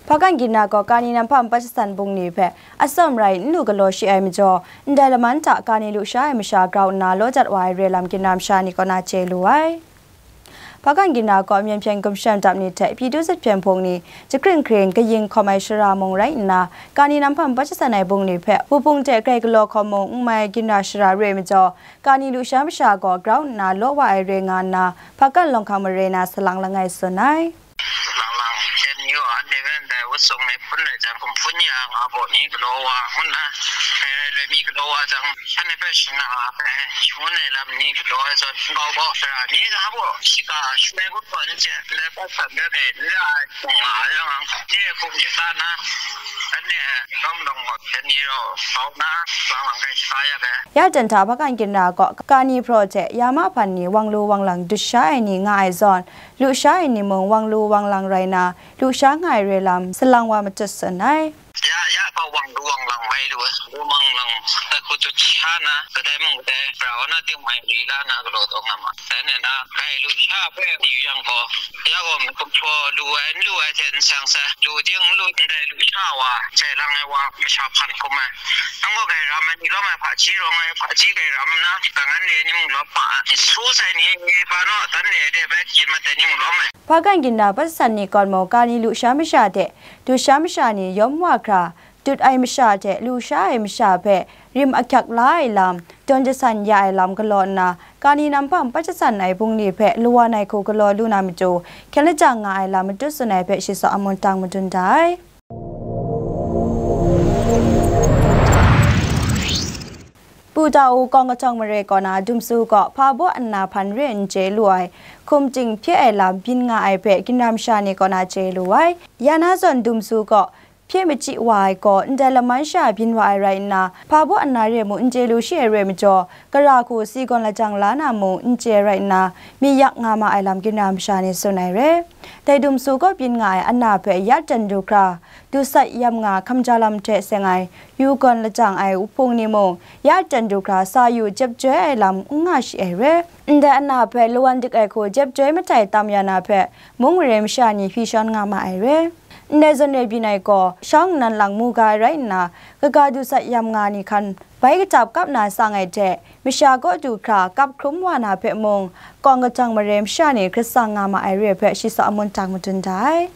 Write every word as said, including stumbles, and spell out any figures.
Hpakan Ginra gaw Kani Namhpa Mpatjasan bungli hpe atsawm rai n lu galaw shi ai majaw, ndai laman hta Kani lusha ai masha grau nna law dat wa ai re lam Ginra masha ni kaw na chye lu ai. Hpakan Ginra gaw Myen Hpyen Gumshem dap ni hte Pyidu Zit Hpyen Hpung ni, Jakring Hkring Kayin hkawm ai shara mung rai nna, Kani Namhpa Mpatjasan ai bungli hpe Wupung hte grai galaw hkawm mung n mai ai Ginra shara re majaw, Kani lusha masha gaw grau nna law wa ai re nga nna, Hpakan Lawng Hkang mare na salang langai tsun ai. Lang lang hpyen ni gaw anhte hpe ndai wut sung ni hpun rai jang, hkum hpun ya nga baw ni galaw wa, ngu nna, dai rai loi mi galaw wa jang, shanhte hpe shana ai shangun ai lam ni galaw ai zawn, nkau gaw sara ni ga baw, shika shangai gut gaw n chye, ndai hpa san hpe bai n ra ai, nga ai yang, ni e hkum myit la nna, anhte lawm lawng gaw hpyen ni rau kau nna, lang lang grai shaga yak ai. Ya dan hta Hpakan Ginra gaw Kani hpraw hte ya mahpan ni wang lu wang lang dut sha ai ni nga ai zawn, lusha ai ni mung wang lu wang lang rai na, lusha nga ai re lam salang wa matut tsun ai. Ya, ya gaw wang lu wang lang mai lu ai, lu wang lang ai hku dut sha na, kadai mung kadai, brau na ting mai ri la na galaw taw nga ma. Dai na na, grai lusha hpe yu yang gaw, ya gaw hkum hpraw lu ai, n lu ai hte n seng sai, lu ting n lu ndai lusha wa, jai lang ai wa, masha hpan hkum ai. Nang gaw grai ram ai ni lawm ai, hpaji rawng ai, hpaji grai ram nna, kangan re ni mung lawm ma ai, su sai ni, ba naw, dan re ai de bai, yin mat ai ni mung lawm ai. Hpakan Ginra Mpatjasan ni kawn mung Kani lusha masha hte dusha masha ni yawm wa hkra, dut ai masha hte lusha ai masha hpe rim ahkyak la ai lam, dawn jasan ya ai lam galaw nna, Kani Namhpa Mpatjasan ai bungli hpe lawan ai hku galaw lu na matu, hkyen lajang nga ai lam matut tsun ai hpe shi tsaw amun tang madun da ai. Pu Dau Kawng Kahtawng Mare kaw na Dumsu gaw hpa baw nna hpan re n chye lu ai, hkum ting hpye ai lam byin nga ai hpe Ginra masha ni kaw na chye lu ai. Ya na zawn Dumsu gaw hpye machyi wa ai gaw, ndai laman sha byin wa ai rai nna, hpa baw nna re mu n chye lu shi ai re majaw, gara hku si gawn lajang la na mu n chye ai rai nna, mi yak nga ma ai lam Ginra masha ni tsun ai re. Dai Dumsu gaw byin nga ai ana hpe ya dan du hkra, dusat yam nga hkamja lam hte seng ai, yu gawn lajang ai wuhpung ni mung, ya dan du hkra sa yu jep joi ai lam n nga shi ai re. Ndai ana hpe lawan dik ai hku jep joi matai tam ya na hpe, mung mare masha ni hpyi shawn nga ma ai re. Ndai zawn re byin ai gaw, shawng nnan lang mu ga ai rai nna, kaga dusat yam nga ni hkan bai katap kap na sang ai hte, masha kaw du hkra kap hkrum wa na hpe mung, Kawng Kahtawng Mare masha ni hkrit tsang nga ma ai re hpe shi tsaw amun tang madun da ai.